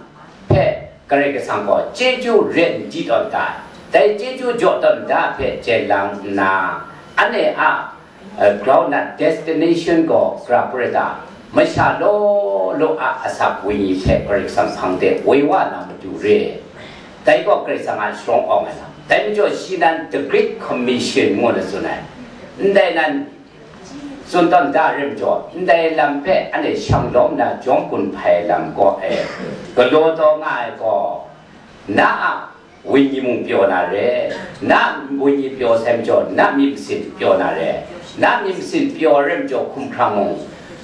hpe Karai Kasang gaw chyeju ren di tawn da ai. Dai chyeju jaw tawn da hpe jen lang nna, anhte a, eh, ground na destination gaw gara hku rai ta, masha law law a asak wenyi hpe Karai Kasang hpang de woi wa na matu re. Dai gaw Karai Kasang a sharawng awng ai lam. Dai majaw shi nan The Great Commission ngu na tsun ai. Ndai nan tsun tawn da rim jaw, ndai lam hpe anhte shang lawm nna jawm gun hpai lam gaw e, galaw taw nga ai gaw, na a wenyi mung pyaw na re, na wenyi pyaw sai majaw, na myit masin pyaw na re, na myit masin pyaw ai rai majaw, hkumhkrang mung,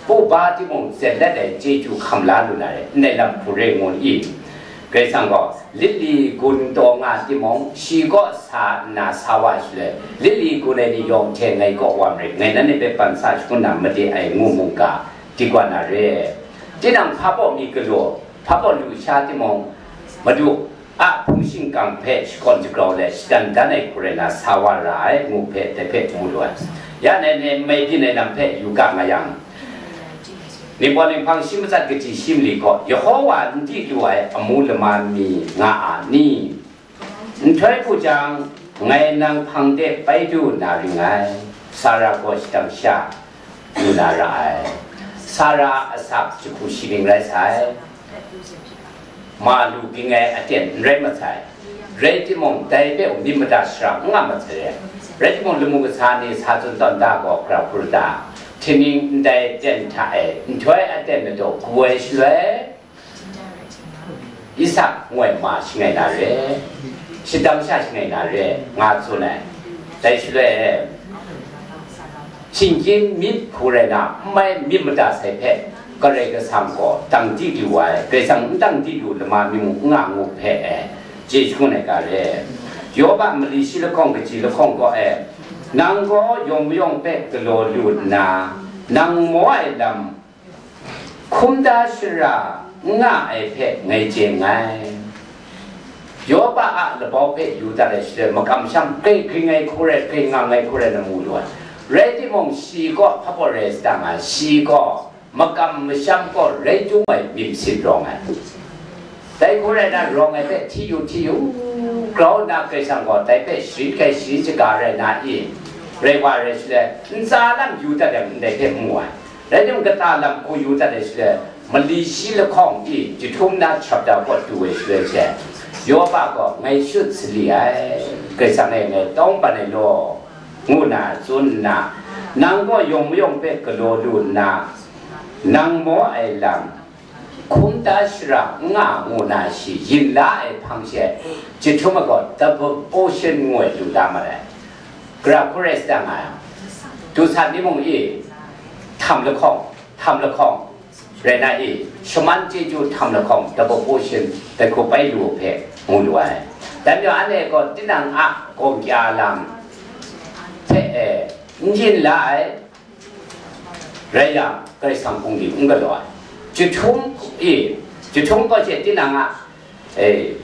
pu ba timung, zen let ai chyeju hkam la lu na re, ndai lam hku re ngu n i? Karai Kasang gaw, lili gun taw nga timung, shi kaw sa nna sa wa shaloi, lili gun ai ni yawng hte ngai kaw wa marit, ngai nanhte hpe ban sa shangun na made ai ngu mungga, di gwa na re. Tinang hpa baw mi galaw, hpa baw lu sha timung, Madu a hpung shingkang hpe shakawn shagrau let, shadan dan ai hku rai na sa wa ra ai, ngu hpe dai hpe mu lu ai. Ya nai nai mai byin ai lam hpe yu ga nga yang, Ningpawt ninghpang shi matsat kaji shi mali gaw, Yehova n di lu ai amu lama mi nga a ni? Nhtoi hku jang, ngai nang hpang de bai du na ring ngai, Sara gaw shadang sha lu na ra ai. Sara asak jahku shi ning rai sai, ma lu ging ai aten n rai masai. Rai timung, dai hpe myit mada shara n nga masai. Rai timung, lamu kasa ni sa tsun tawn da gaw, gara hku ra ta? Htingning ndai aten hta e nhtoi aten ladaw gu ai shaloi, Isak ngoi ma shangai na re, shadang sha shangai na re, nga tsun ai. Dai shaloi e, shinggyim myit hku rai na, n mai myit mada sai hpe, Karai Kasang gaw dang di lu ai, Karai Kasang n dang di lu lama mi mung n nga ngu hpe e, chye shangun ai ga re. Yoba mali shi lahkawng kaji lahkawng kaw e, nang gaw yawng mayawng hpe galaw lu nna, nang maw ai lam hkum da shara n nga ai hpe ngai chye nngai. Yoba a labau hpe yu dat ai shaloi, makam masham grai gring ai hku rai, grai ngang ai hku rai na mu lu ai. Rai timung, shi gaw hpa baw rai sadang ai, shi gaw makam masham gaw rai chyum ai myit masin rawng ai. Dai hku rai na, rawng ai hpe hti yu hti yu, grau nna Karai Kasang gaw dai hpe sharin hkai sharin shaga rai na i? Rai wa rai shaloi, ntsa lam yu dat ai ndai hpe mu ai. Rai timung, kata lam hku yu dat ai shaloi, mali shi lahkawng i jahtum na chapter kaw du ai shaloi she, Yoba gaw, ngai shut sali ai, Karai Kasang e ngai tawng ban ai law, ngu na tsun nna, nang gaw yawng mayawng hpe galaw lu nna, nang maw ai lam hkum da shara n nga ngu na shi yin la ai hpang she, jahtum ai gaw double portion ngu ai lu la ma ai. Gara hku rai sadang nga yang, du sat ni mung i, htam lahkawng, htam lahkawng rai na i, shaman chyeju htam lahkawng double portion dai hku bai lu hpe mu lu ai. Dai majaw, anhte gaw tinang a gawng kya lam hpe e n yin la ai, rai yang, Karai Kasang hpung di n galaw ai. Jahtum i, jahtum kaw she tinang a, e,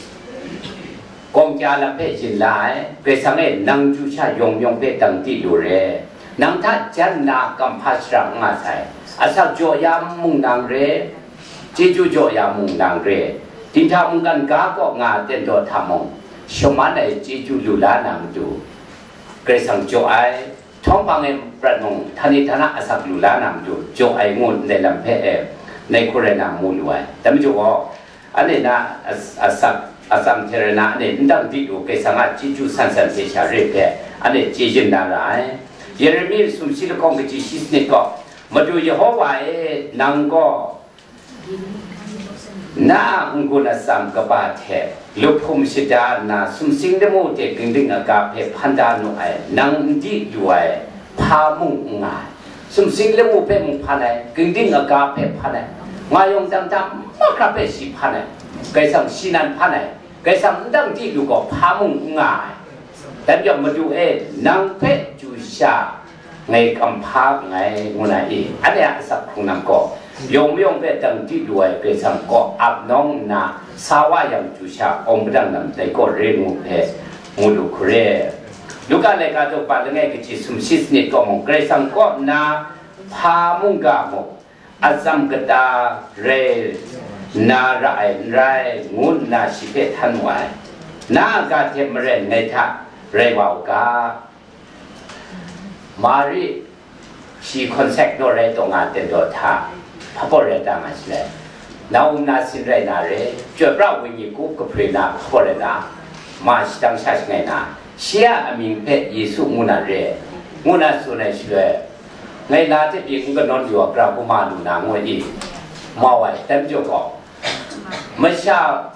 gawng kya lam hpe yin la ai. Karai Kasang e, nang chyu sha yawng mayawng hpe dang di lu re. Nang hta jan nna kamhpa shara n nga sai. Asak jaw ya mung nang re, chyeju jaw ya mung nang re. Dinghta mungkan ga kaw nga ten daw hta mung, shaman ai chyeju lu la na matu, Karai Kasang jaw ai. Htawng hpang e prat mung, htani htana asak lu la na matu, jaw ai ngu ndai lam hpe e, nai hku rai na mu lu ai. Dai majaw gaw, anhte na as-, asak, atsam hte rai na, anhte n dang di lu, Karai Kasang a chyeju san san hte sha re hpe, anhte chye yin na ra ai. Yeremi sumshi lahkawng kaji shi sanit gaw, Madu Yehova e, nang gaw na a n-gun atsam kaba hte lup hkum shada nna, sumsing lamu hte ginding aga hpe hpan da nu ai, nang n di lu ai hpa mung n nga ai. Sumsing lamu hpe mung hpan ai, ginding aga hpe hpan ai, nga yawng dang da mahkra hpe shi hpan ai, Karai Kasang shi nan hpan ai, Karai Kasang n dang di lu gaw hpa mung n nga ai. Dai majaw, Madu e, nang hpe chyu sha ngai kamhpa nngai, ngu na i? Anhte a asak hkrung nang gaw, yawng mayawng hpe dang di lu ai Karai Kasang kaw ap nawng nna, sa wa yang chyu sha awng padang lam dai kaw re ngu hpe mu lu hkru re. Luka laika daw pa langai kaji sumshi sanit kaw mung, Karai Kasang kaw nna hpa mungga muk, atsam kata rai na ra ai n rai, ngu nna shi hpe htan mu ai. Na a ga hte maren ngai hta rai wa u ga. Mari, shi concept naw rai taw nga ten daw hta, hpa baw rai ta nga shi le, na um na sin rai na re, Chyoi pra Wenyi kup kahpre na hpa baw rai na, ma shadang sha shangai na, shi a amying hpe Yesu ngu na re, ngu na tsun ai shaloi, ngai la hte pyi n kanawn yu a, gara hku ma lu na ngu i? Mau ai, dai majaw gaw, masha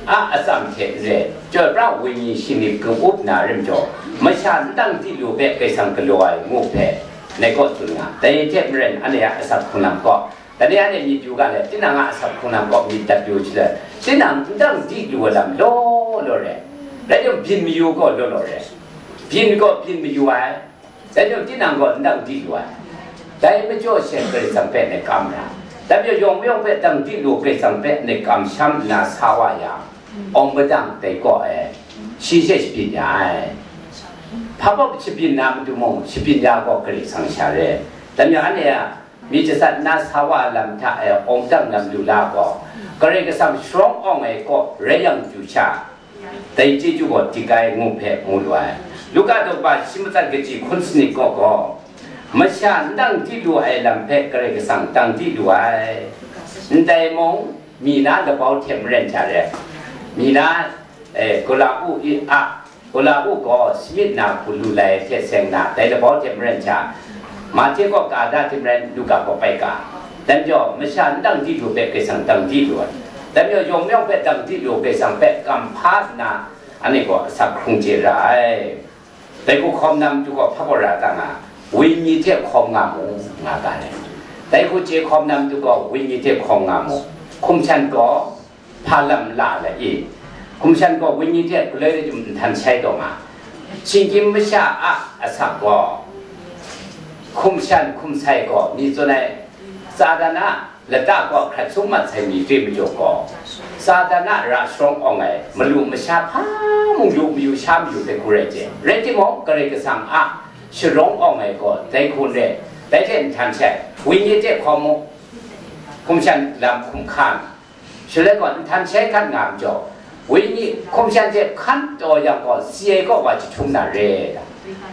A atsam hte n re, chyoi pra wenyi shingnip kung up na rim jaw, masha n dang di lu hpe Karai Kasang galaw ai ngu hpe, ngai kaw tsun nga, dai hte maren anhte a asak hkrung lam kaw, dai ni anhte myit yu ga let, tinang a asak hkrung lam kaw myit dat yu shaloi, tinang n dang di lu ai lam law law re, rai timung, byin mayu gaw law law re, byin gaw byin mayu ai, dai majaw tinang gaw n dang di lu ai. Dai majaw she Karai Kasang hpe ngai kam ra. Dai majaw yawng mayawng hpe dang di lu Karai Kasang hpe ngai kamsham nna sa wa yang, awng padang dai kaw e, shi she shabyin ya ai. Hpa baw shabyin na matu mung, shabyin ya gaw Karai Kasang sha re. Dai majaw anhte a myi jasat nna sa wa lam hta e awng padang lam lu la gaw, Karai Kasang sharawng awng ai kaw rai yang chyu sha, dai chyeju gaw dik ai ngu hpe mu lu ai. Luka daw kaba shi matsat kaji hkun sanit kaw gaw, masha n dang di lu ai lam hpe Karai Kasang dang di lu ai. Ndai mung, mi na labau hte maren hta re, mi na, eh, gula u i a, gula u gaw samyit na hku lu lai hte seng na, dai labau hte maren hta, Mahte gaw ka da hte maren, Luka gaw bai ka. Dai majaw, masha n dang di lu hpe Karai Kasang dang di lu ai. Dai majaw, yawng mayawng hpe dang di lu Karai Kasang hpe kam hpa nna, anhte gaw asak hkrung chye ra ai. Dai hku hkawm na matu gaw hpa gaw ra ta nga, wenyi hte hkawm nga mu, nga ga ai. Dai hku chye hkawm na matu gaw wenyi hte hkawm nga mu. Hkum shan gaw hpa lam la ai i? Hkum shan gaw wenyi hte galoi rai timung nhtan shai taw nga. Shinggyim masha a asak gaw, hkum shan hkum sai gaw, mi tsun ai, Satan a lata kaw hkrat sum mat sai mi chye majaw gaw, Satan a ra sharawng awng ai malu masha hpa mung yu mayu sha mayu hpe hku rai chye. Rai timung, Karai Kasang a sharawng awng ai gaw dai hku n rai, dai hte nhtan shai, wenyi hte hkawm mu, hkum shan lam hkum hkan, shaloi gaw nhtan shai hkat nga majaw, wenyi hkum shan hte hkan taw yang gaw, si ai kaw wa jahtum na re ai ta?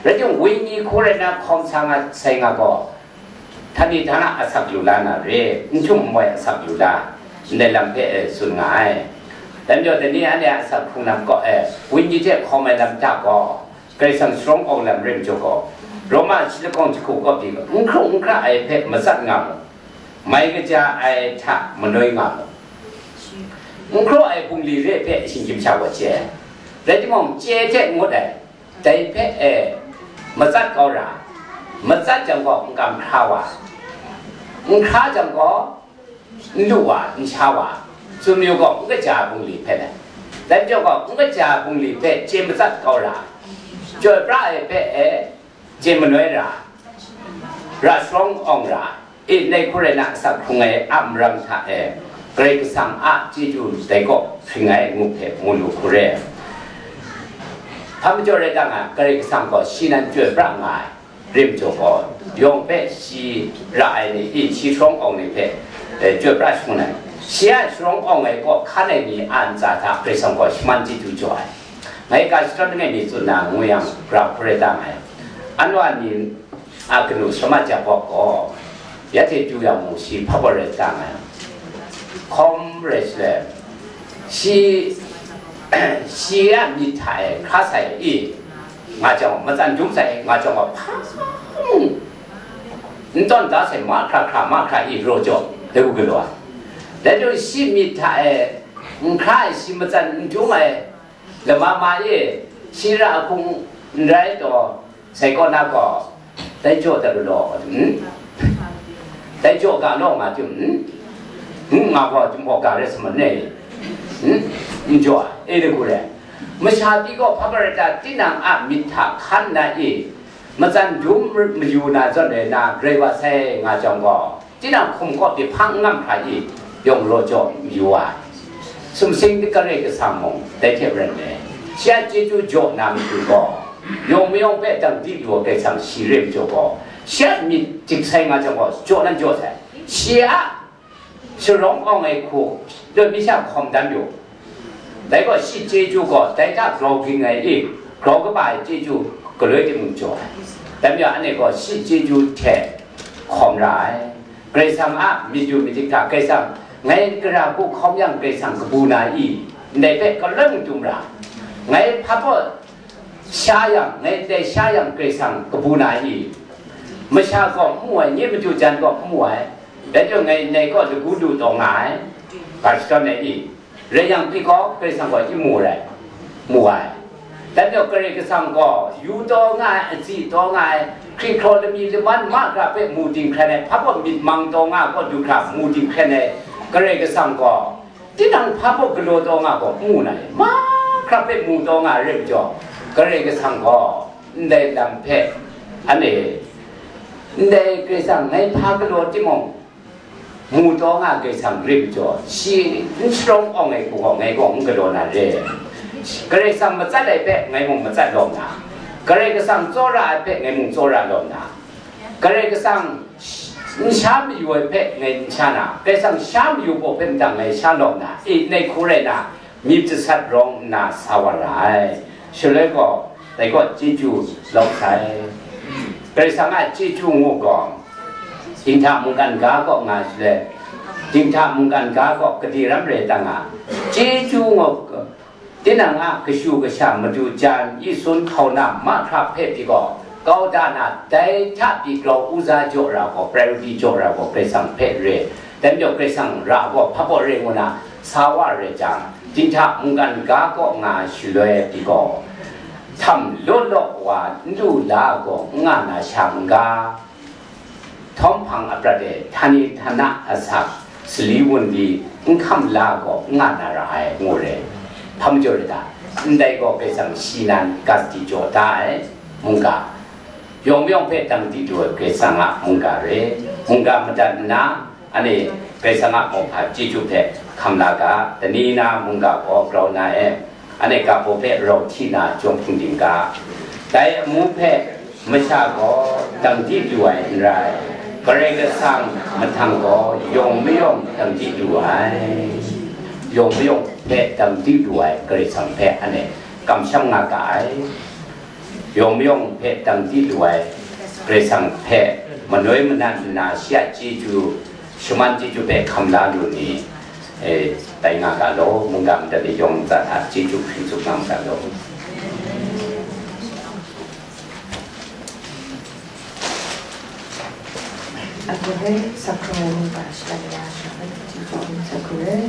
Rai timung, wenyi hku rai na hkawm sa nga sai nga gaw, htani htana asak yu la na re, n htum n moi asak yu la, ndai lam hpe, eh, tsun nga ai. Dai majaw, dai ni anhte a asak hkrung lam kaw, eh, wenyi hte hkawm ai lam hta gaw, Karai Kasang sharawng awng lam rai majaw gaw, Roma shi lahkawng jahku kaw pyi, n hkru n hkra ai hpe matsat nga mu, mai kaja ai hta manoi nga mu, n hkraw ai bungli re ai hpe shinggyim sha gaw chye ai. Rai timung, chye hte ngut ai, dai hpe e matsat kau ra, matsat jang gaw n kam hkra wa, n hkra jang gaw n lu wa, n sha wa, tsun mayu gaw, n kaja bungli hpe le, dai majaw gaw, n kaja bungli hpe chye matsat kau ra, chyoi pra ai hpe e chye manoi ra, ra sharawng awng ra, e, ndai hku rai na asak hkrung ai a maram hta e, Karai Kasang a chyeju dai kaw hpring ai ngu hpe mu lu hku re. Hpa majaw rai ta nga, Karai Kasang gaw shi nan chyoi pra nga ai. Rim jaw gaw, yawng hpe shi ra ai ni i, shi sharawng awng ni hpe, eh, chyoi pra shangun ai. Shi a sharawng awng ai kaw hkan ai ni a ntsa hta Karai Kasang gaw shaman chyeju jaw ai. Ngai ga shadawn langai mi tsun na ngu yang, grau hkrai da ngai. Anwa ni a kanu Shama Jakob gaw, ya hte du yang mung shi hpa gaw rai da ngai. Hkawm rai shaloi, shi, shi a myit hta e hkra sai i, nga jang gaw, matsan dum sai nga jang gaw, hpa mung n tawn da sai, mahkra hkra, mahkra i raw jaw, dai u galaw ai. Dai hte shi myit hta e n hkra ai, shi matsan n dum ai lama ma e, shi ra hkung n rai taw, sai kaw na gaw, dai jaw dat lu law, hmm? Dai jaw ga law nga tim, hmm? Hmm, nga gaw, chyum gaw ga rai sa ma ne, hmm? N jaw, e de hku re. Masha pyi gaw hpa gaw rai ta, tinang a myit hta hkan na i, matsan dum mayu na zawn rai na, grai wa sai nga jang gaw, tinang hkum kaw pyi hpang n ngam hkra i, yawng raw jaw mayu ai. Sumsing Karai Kasang mung dai hte maren ai. Shi a chyeju jaw na matu gaw, yawng mayawng hpe dang di lu ai Karai Kasang shi re majaw gaw, shi a myit dik sai nga jang gaw, jaw nan jaw sai. Shi a sharawng awng ai hku, loi mi sha hkawm dan yu. Dai gaw shi chyeju gaw dai hta grau ging ai i, grau kaba ai chyeju galoi timung jaw ai. Dai majaw anhte gaw shi chyeju hte hkawm ra ai. Karai Kasang a myit du myit dik hta, Karai Kasang, ngai gara hku hkawm yang Karai Kasang kabu na i? Ndai hpe galoi mung dum ra. Ngai hpa baw sha yang, ngai ndai sha yang Karai Kasang kabu na i? Masha gaw n mu ai, nye madu jan gaw n mu ai, dai majaw ngai ndai kaw lagu lu taw nga ai, ga shadawn ai i? Rai yang pyi gaw, Karai Kasang gaw yu mu rai, mu ai. Dan majaw Karai Kasang gaw yu taw nga ai, atsi taw nga ai, hkri hkraw lami laman mahkra hpe mu dinghkren ai, hpa baw myit mang taw nga ai kaw du hkra mu dinghkren ai, Karai Kasang gaw tinang hpa baw galaw taw nga gaw n mu na i? Mahkra hpe mu taw nga ai rai majaw, Karai Kasang gaw ndai lam hpe, anhte, ndai Karai Kasang ngai hpa galaw timung, mu taw nga ai Karai Kasang rai majaw, shi n sharawng awng ai hku gaw ngai gaw n galaw na re. Karai Kasang matsat ai hpe ngai mung matsat lawm na, Karai Kasang tsawra ai hpe ngai mung tsawra lawm na, Karai Kasang n sha mayu ai hpe ngai n sha na, Karai Kasang sha mayu baw hpe mung ngai sha lawm na, e, nai hku rai na, myit jasat rawng nna sa wa ra ai. Shaloi gaw, dai gaw chyeju lawt sai. Karai Kasang a chyeju ngu gaw, dinghta mungkan ga kaw nga shaloi, dinghta mungkan ga kaw gade ram rai ta nga, chyeju ngu, tinang a kashu kasha madu jan, yi sun hkauna mahkra hpe pyi gaw, kau da na, dai hta pyi grau uza jaw ra gaw, priority jaw ra gaw, Karai Kasang hpe re. Dai majaw Karai Kasang ra gaw hpa baw re ngu na sa wa re jang, dinghta mungkan ga kaw nga shaloi pyi gaw, htam law law wa n lu la gaw n nga na sha n ga, htawm hpang aprat e htani htana asak, sali wunli n hkam la gaw n nga na ra ai, ngu re. Hpa majaw re ta? Ndai gaw Karai Kasang shi nan gasti jaw da ai mungga, yawng mayawng hpe dang di lu ai Karai Kasang a mungga re. Mungga madat nna, anhte Karai Kasang a mauhpa chyeju hpe hkam la ga, dani na mungga gaw grau na e, anhte ga baw hpe rau hti na jawng hpung ding ga, dai amu hpe masha gaw dang di lu ai n rai, Karai Kasang mahtang gaw yawng mayawng dang di lu ai. Yawng mayawng hpe dang di lu ai Karai Kasang hpe anhte kamsham nga ga ai. Yawng mayawng hpe dang di lu ai Karai Kasang hpe manoi manat nna shi a chyeju, shaman chyeju hpe hkam la lu ni, e, tai nga ga law, mungga madat ni yawng ntsa hta chyeju hpring tsup nga ma ga law. Agu hpe, sakru ai mungga shada ya, shada chyeju hpring sakru ai.